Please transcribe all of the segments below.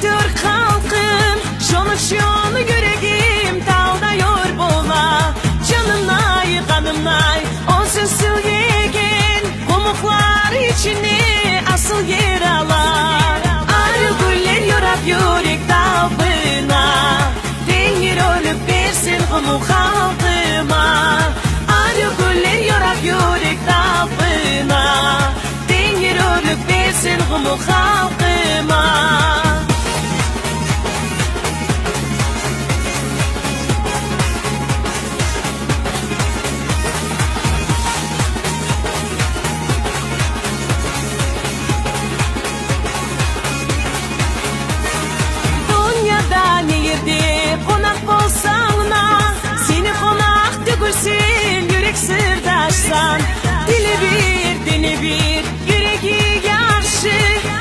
Türk halkım, şol üçin yüregim dağdıyor bola. Canımnay, kanımnay, olsun söylegen, Kumuklar içine asıl yer alar. Arı güller yorap yürek dağına, Tengir ölüp versin kumuk halkıma. Arı güller yorap yürek dağına, Tengir ölüp versin kumuk halkıma. Dünyada ne yerde konak bolsan da, Seni konak tügülsün yürek sırdaşsan. Dili bir, dini bir, yüreği yarşı,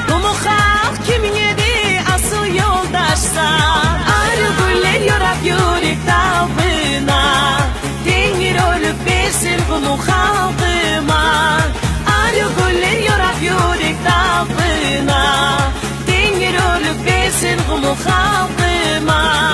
Kumu halk kimin de asıl yoldaşsan. Arı güller yorap yürek dağına, Tengir ölüp versin kumu halkıma. Arı güller yorap yürek dağına, Tengir ölüp versin kumu halkıma.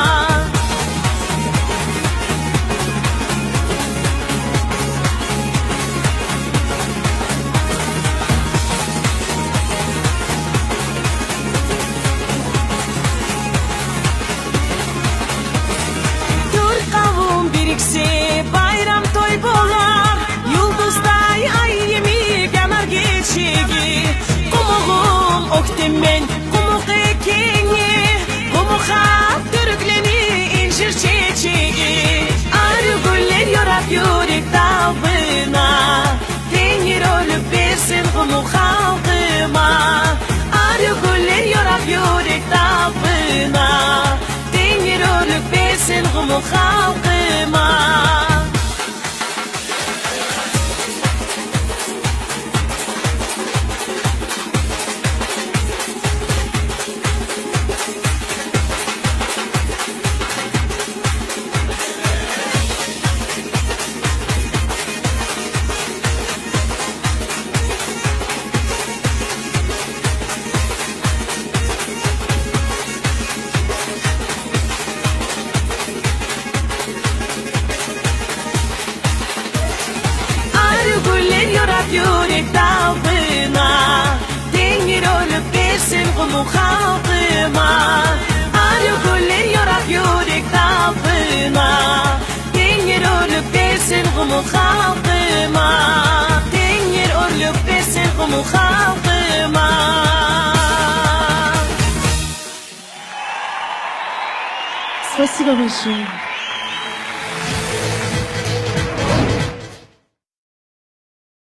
Türk kavum birikse bayram toy bolar, Yıldızday ay yemi yanar geçegi. Kumuğum oktemen kumuk ekeni, Kumuğa türkleni incir çiçeği. Arı güller yorap yürek dağına, Tengir ölüp versin kumuk halkıma. Arı güller yorap yürek dağına, Tengir ölüp versin kumuk halkıma. Arı güller yorap yürek dağına, Tengir ölüp versin kumu halkıma. Arı güller yorap yürek dağına, Tengir ölüp versin kumu halkıma. Tengir ölüp versin kumu halkıma. Спасибо большое.